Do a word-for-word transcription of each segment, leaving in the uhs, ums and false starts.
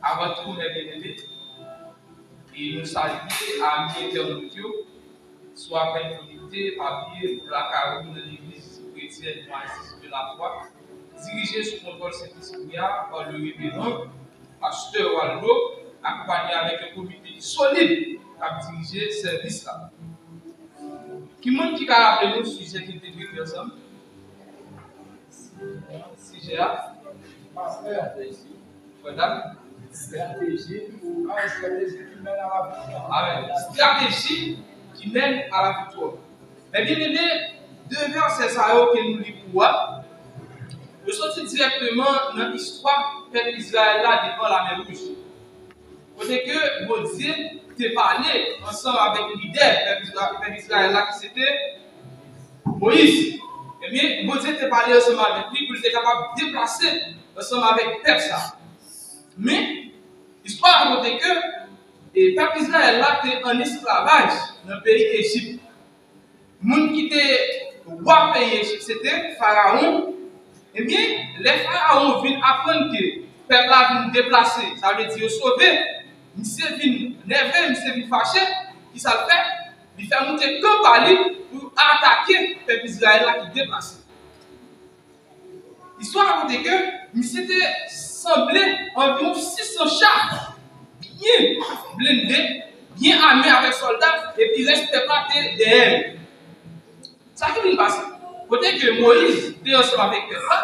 Avan tou, mè byeneme, e nou salye ami entènot yo, si w ap konekte, pa bliye pou lakay ou nan legliz kretyèn Oasis de la Foi, dirije sou kontwòl Sentespri a pa le reveran pastè Waldo, akonpanye avèk yon komite ki solid k ap dirije sèvis la. Ki moun ki ka raple nou sijè ki te trete ansanm? Sijè a? Pastè. Frè Dam? Estrateji pou, ah, estrateji ki mennen a la viktwa. Amèn. Estrateji ki mennen a la viktwa. Mè byeneme, de vèsè sa yo ke nou li pou a, yo soti dirèkteman nan istwa pèp Izrayèl la devan Lamè Wouj. Kote ke Bondye te pale ansanm avèk lidè pèp Izra-, pèp Izrayèl la ki se te Moyiz. Ebyen, Bondye te pale ansanm avèk li pou li te kapab deplase ansanm avèk pèp sa. Men, istwa rakonte ke, e, pèp Izrayèl la te an esklavaj nan peyi Ejip. Moun ki te wa peyi Ejip, se te Farawon. Ebyen, lè Farawon vin aprann ke pèp la vin deplase, sa vle di yo sove, misye vin nève, misye vin fache, ki sa l fè? Li fè moute kan pa li pou atake pèp Izrayèl la ki deplase. Istwa rakonte ke misye te sanble anviwon sis san cha, byen blende, byen ame avèk sòlda, epi rès pèp la te dèyè l. Sa ki vin pase? Kote ke Moyiz te ansanm avèk pèp la,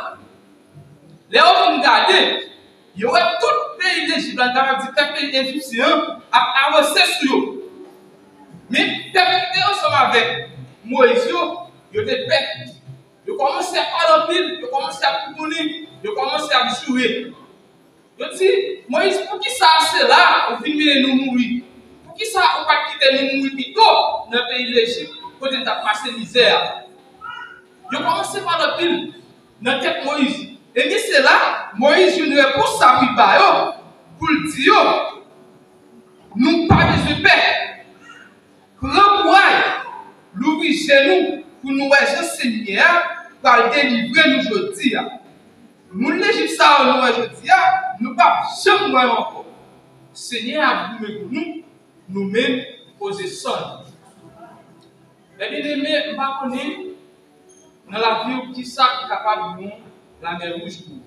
lè yo vin gade, yo wè tout peyi Lejip la, n ta kapab di pèp peyi ejipsyen an, ap avanse sou yo. Men pèp ki te ansanm avèk Moyiz yo, yo te pè. Yo kòmanse ap pale anpil, yo kòmanse ap boubonnen, yo kòmanse ap joure. Yo di, Moyiz, poukisa se la ou vin mennen nou mouri? Poukisa ou pa t kite nou mouri pito nan peyi Lejip, kote n t ap pase mizè a? Yo kòmanse pale anpil nan tèt Moyiz. Ebyen, se la, Moyiz jwenn repons sa pou l ba yo, pou l di yo, nou pa bezwen pè. Pran kouray, louvri je nou pou nou wè jan Senyè a pral delivre nou jodi a. Moun Lejip sa yo nou wè jodi a, nou p ap janm wè yo ankò. Senyè a ap goumen pou nou, nou menm, poze san nou. Mè byeneme, m pa konnen nan lavi w, kisa ki kapab yon lamè wouj pou ou.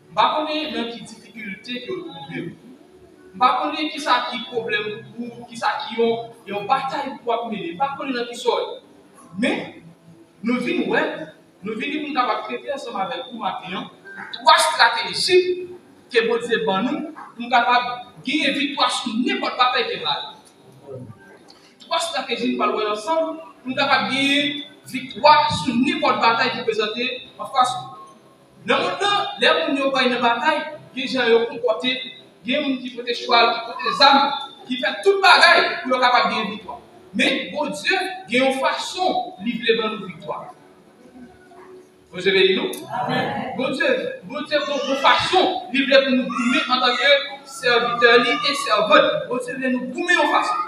M pa konnen nan ki difikilte ke w twouve w. M pa konnen kisa ki pwoblèm pou ou, kisa ki yon, yon batay pou w ap mennen. M pa konnen nan kisa w ye. Men, nou vin wè, nou vini pou n kapab trete ansanm avèk ou maten an, twa estrateji ke Bondye ban nou, pou n kapab genyen viktwa sou nenpòt batay ke n ba nou. Twa estrateji nou pral wè ansanm pou n kapab genyen viktwa sou nenpòt batay ki prezante anfas nou. Nan mond lan, lè moun yo pral nan batay, gen jan yo konpòte, gen moun ki pote chwal, ki pote zam, ki fè tout bagay pou yo kapab genyen viktwa. Men, Bondye gen yon fason li vle ban nou viktwa. Bondye beni nou. Amèn. Bondye, Bondye gon, gon fason li vle pou nou goumen antanke sèvitè li e sèvant. Bondye vle nou goumen yon fason.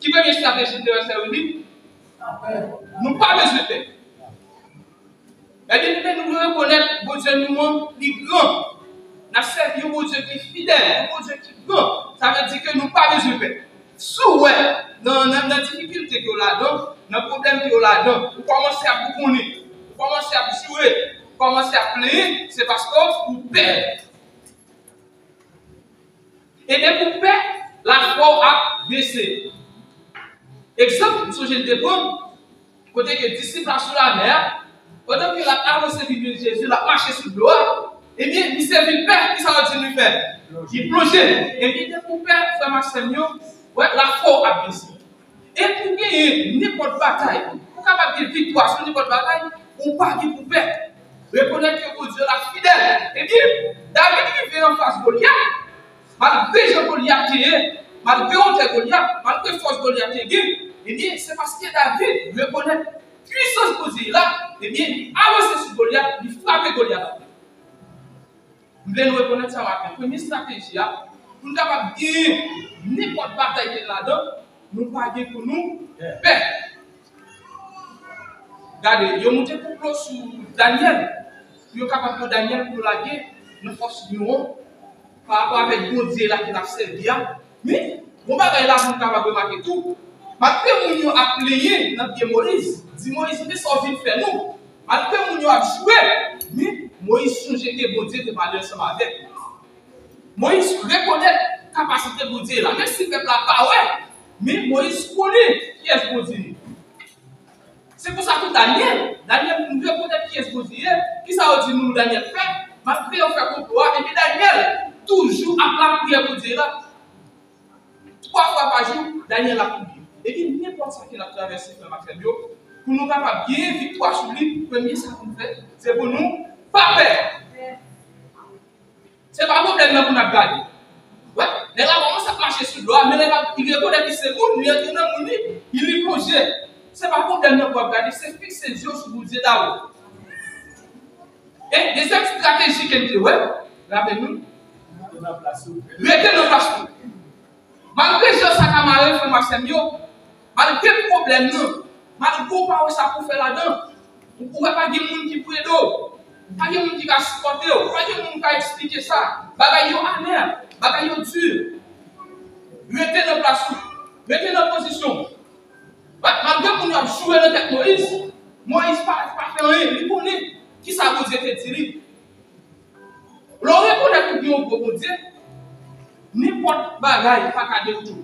Ki premye estrateji nou te wè, sè Willy? Nou pa bezwen pè. Ebyen, nou dwe rekonèt Bondye nou an, li gran. N ap sèvi yon Bondye ki fidèl, yon Bondye ki gran. Sa vle di ke nou pa bezwen pè. Si w wè nan, nan, nan difikilte ke w ladan, nan pwoblèm ke w ladan, ou kòmanse ap boubonnen, ou kòmanse ap joure, ou kòmanse ap plenyen, se paske ou pè. E depi w pè, lafwa w ap bese. Egzanp, m sonje n te pran, kote ke disip la sou lamè a, pandan ke l ap avanse vin jwenn Jezi, l ap mache sou dlo a, ebyen, misye vin pè, kisa yo di l li fè? Li plonje. Ebyen, depi w pè, frè m ak sè m yo, wè, lafwa w ap bese. E pou genyen nenpòt batay, pou kapab gen viktwa sou nenpòt batay, ou pa gen pou pè. Rekonèt ke Bondye la fidèl. Ebyen, David rive anfas Golyat, malgre jan Golyat te ye, malgre wotè Golyat, malgre fòs Golyat te gen, ebyen, se paske David rekonèt pwisans Bondye la, ebyen, li avanse sou Golyat, li frape Golyat atè. M vle nou rekonèt sa maten. Premye estrateji a, pou n kapab genyen nenpòt batay ke n ladan, nou pa gen pou nou pè. Gade, yo moute konplo sou Danyèl, pou yo kapab pran Danyèl pou yo lage nan fòs lyon an. pa rapò avèk Bondye la ke l ap sèvi a. Men, yon bagay la pou n kapab remake tou, malgre moun yo ap plenyen nan pye Moyiz, di Moyiz, men sa w vin fè nou. Malgre moun yo ap joure, men Moyiz sonje ke Bondye te pale ansanm avèk li. Moyiz rekonèt kapasite Bondye la, menm si pèp la pa wè, men Moyiz konnen kiyès Bondye ye. Se konsa tou Danyèl. Danyèl rekonèt kiyès Bondye ye. Kisa yo di nou Danyèl fè? Malgre yo fè konplo a, epi Danyèl toujou ap lapriyè Bondye la. Twa fwa pa jou, Danyèl ap priye. Epi nenpòt sa ke n ap travèse, frè m ak sè m yo, pou nou kapab genyen viktwa sou li, premye sa pou n fè, se pou nou pa pè. Se pa pwoblèm nan pou n ap gade. Wè, nèg la kòmanse ap mache sou dlo a, men lè l ap, li rekonèt li se moun, li antre nan moun li, li, li plonje. Se pa pwoblèm nan pou w ap gade, se fikse zye w sou Bondye dabò. E dezyèm estrateji ke n te wè, raple nou, rete nan plas ou. Malgre jan sa ka mare, frè m ak sè m yo, malgre pwoblèm nan, malgre w pa wè sa pou w fè ladan, ou, ou wè pa gen moun ki pou ede w, pa gen moun ki ka sipòte w, pa gen moun ki ka eksplike sa, bagay yo amè, bagay yo di, rete nan plas ou, rete nan pozisyon w. Malgre moun yo ap joure nan tèt Moyiz, Moyiz pa, pa fè anyen, li konnen kisa Bondye te di li. Lè w rekonèt ou gen yon gwo Bondye, nenpòt bagay pa ka dewoute w.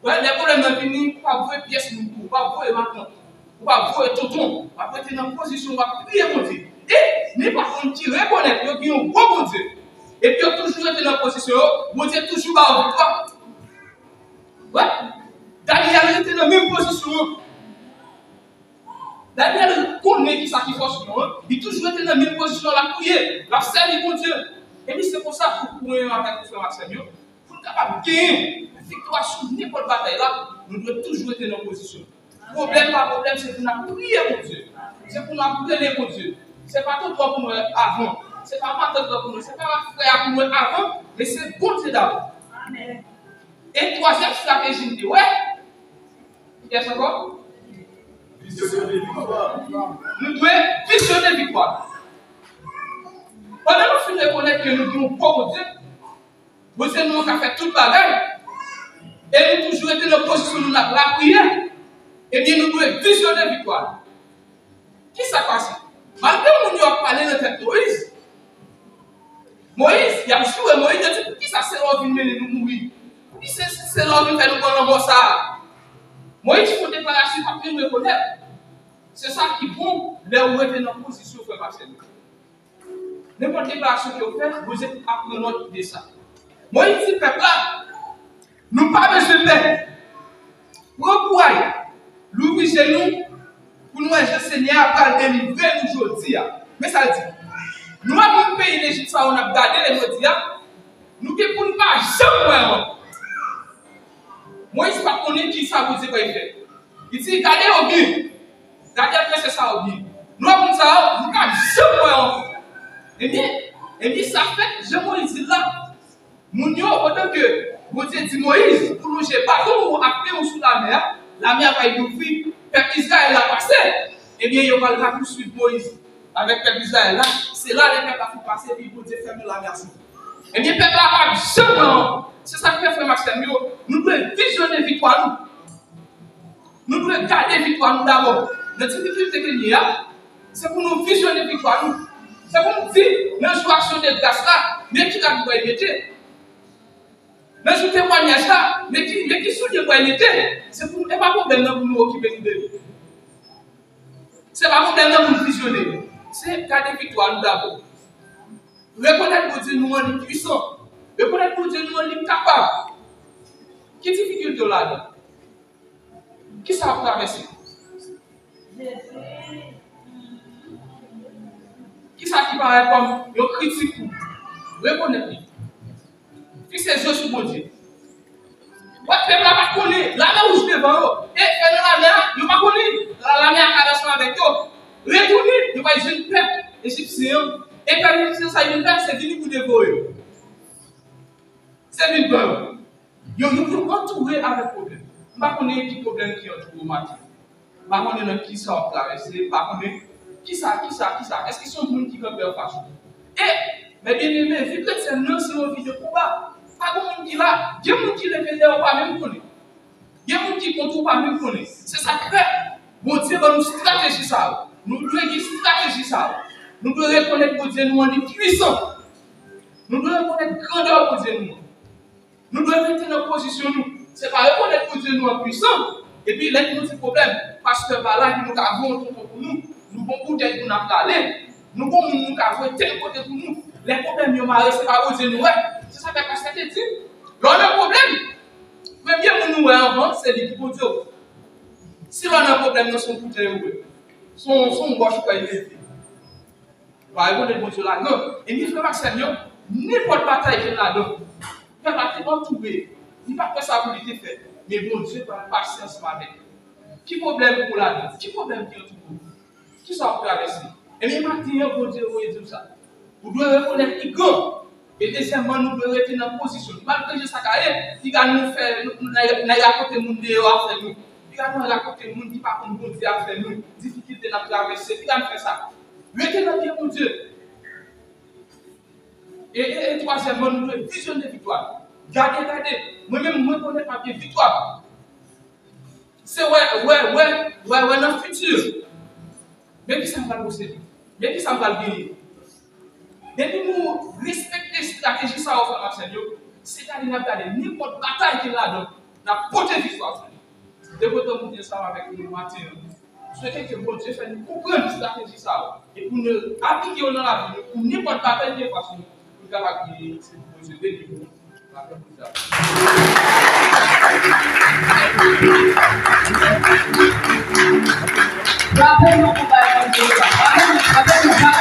Wè, lè pwoblèm nan vini, ou p ap voye pyès moun pou ou, ou p ap voye matant, ou p ap voye tonton, w ap rete nan pozisyon w ap priye Bondye. E nenpòt moun ki rekonèt yo gen yon gwo Bondye, epi yo toujou rete nan pozisyon yo, Bondye toujou ba yo viktwa. Wè, Danyèl rete nan menm pozisyon an. Danyèl konnen kisa ki fòs li an, li toujou rete nan menm pozisyon l ap priye, l ap sèvi Bondye. Epi se konsa pou, pou mwen avèk ou, frè m ak sè m yo, pou n kapab genyen viktwa sou nenpòt batay la, nou dwe toujou rete nan pozisyon. Pwoblèm pa pwoblèm, se pou n ap priye Bondye. Se pou n ap rele Bondye. Se pa tonton an pou nou wè avan. Se pa matant lan pou nou wè. Se pa frè a pou nou wè avan. Men se Bondye dabò. E twazyèm estrateji m te wè, kiyès ankò? Vizyone viktwa. Nou dwe vizyone viktwa. Pandan nou fin rekonèt ke nou gen yon bon Bondye, Bondye nou an ka fè tout bagay, e nou toujou rete nan pozisyon nou n ap lapriyè, ebyen nou dwe vizyone viktwa. Kisa k pase? Malgre moun yo ap pale nan tèt Moyiz, Moyiz, y ap joure Moyiz, yo di, poukisa se lè w vin mennen nou mouri? Poukisa se lè w vin fè nou pran lanmò sa a? Moyiz fè yon deklarasyon pa menm rekonèt. Se sa ki bon lè w rete nan pozisyon, frè m ak sè m. Nenpòt deklarasyon ke w fè, Bondye ap pran nòt de sa. Moyiz di pèp la, nou pa bezwen pè. Pran kouraj, louvri je nou pou n wè jan Senyè a pral delivre nou jodi a. Men sa l di, nou ap moun peyi Lejip sa yo n ap gade jodi a, nou gen pou n pa janm wè ankò. Moyiz pa t konnen kisa Bondye pral fè. Li di, gade yo byen. Gade advèsè sa yo byen. Nou wè moun sa yo, nou p ap janm wè yo ankò. Ebyen, ebyen, sa fèt, jan Moyiz di l la. Moun yo, pandan ke Bondye di Moyiz pou lonje baton ou ak men ou sou lamè a, lamè a pral louvri, pèp Izrayèl la pase. Ebyen, yo pral rapouswiv Moyiz avèk pèp Izrayèl la. Se la lè pèp la fin pase, epi Bondye fèmen lamè a sou yo. Ebyen, pèp la p ap janm wè yo ankò. Se sa k fè, frè m ak sè m yo, nou dwe vizyone viktwa nou. Nou dwe gade viktwa nou dabò. Nan difikilte ke n ye a, se pou nou vizyone viktwa nou. Se pou nou di, nan jou aksyon de gras la, men ki rad nou pral mete. Nan jou temwayaj la, men ki, men ki soulye nou pral mete. Se pou nou, e pa pwoblèm nan pou nou okipe nou de li. Se pa pwoblèm nan pou n vizyone. Se gade viktwa nou dabò. Rekonèt Bondye nou an li pwisan. Rekonèt Bondye nou an li kapab. Ki difikilte w ladan? Kisa w ap travèse? Kisa ki parèt kòm yon kritik pou ou? Rekonèt li. Fikse je w sou Bondye. Wè, pèp la pa t konnen. Lamè wouj devan yo. E fè nan lamè a, yo pa konnen. La, lamè a ka ansanm avèk yo. Retounen, yo pral jwenn pèp ejipsyen an. E pèp ejipsyen sa yo vin fè, se vini pou devore yo. Se vin pran yo. Yo, yo, yo antoure avèk pwoblèm. M pa konnen ki pwoblèm ki antoure w maten. M pa konnen nan kisa w ap travèse. M pa konnen kisa, kisa, kisa. Èske se yon moun ki kanpe anfas ou? E Men byeneme, vi kretyèn nan se yon vi de konba. Pa gen moun ki la, gen moun ki leve dèyè w pa menm konnen. Gen moun ki kont ou pa menm konnen. Se sa k fè Bondye ban nou estrateji sa yo. Nou dwe gen estrateji sa yo. Nou dwe rekonèt Bondye nou an li pwisan. Nou dwe rekonèt grandè Bondye nou an. Nou dwe rete nan pozisyon nou. Se pa rekonèt Bondye nou an pwisan, epi lè nou gen pwoblèm, pastè pa la, epi nou ka voye yon tonton pou nou, nou gon boutèy pou n ap rale, nou gon moun nou ka voye tèl kote pou nou. Lè pwoblèm yo mare, se pa Bondye nou wè. Se sa fè pastè te di, lè w nan pwoblèm, premye moun ou wè anvan, se li ki Bondye w. Si lè w nan pwoblèm nan, se yon boutèy ou wè. Se yon, se yon wòch ou wè leve. Pa rekonèt Bondye ladan. Ebyen, frè m ak sè m yo, nenpòt batay ke n ladan, pèp la te antoure, li pa t wè sa pou li te fè. Men Bondye pral pase ansanm avèk li. Ki pwoblèm ou ladan? Ki pwoblèm ki antoure w? Kisa w ap travèse? Ebyen, maten an, Bondye voye di w sa. Ou dwe rekonèt li gran. E dezyèmman, nou dwe rete nan pozisyon nou. Malgre jan sa ka ye, piga nou fè, nou, nou, n a, n a rakonte moun deyò afè nou. Piga nou rakonte moun ki pa konn Bondye afè nou, difikilte n ap travèse. Piga nou fè sa. Rete nan pye Bondye. E, e, e twazyèmman, nou dwe vizyone viktwa. Gade, gade. Mwen menm, mwen konnen m ap gen viktwa. Se wè, wè, wè, wè, wè nan fiti. Men kisa m pral posede? Men kisa m pral genyen? Depi nou respekte estrateji sa yo, frè m ak sè m yo, se gade n ap gade nenpòt batay ki ladan, n ap pote viktwa sou li. Se te kontan pou te ansanm avèk nou maten an. Swete ke Bondye fè nou konprann estrateji sa yo e pou nou aplike yo nan lavi nou, pou nenpòt batay ki anfas nou, pou nou kapab genyen. Bondye beni nou. Frape yon konba evanjelik la. Frape yon, frape yon.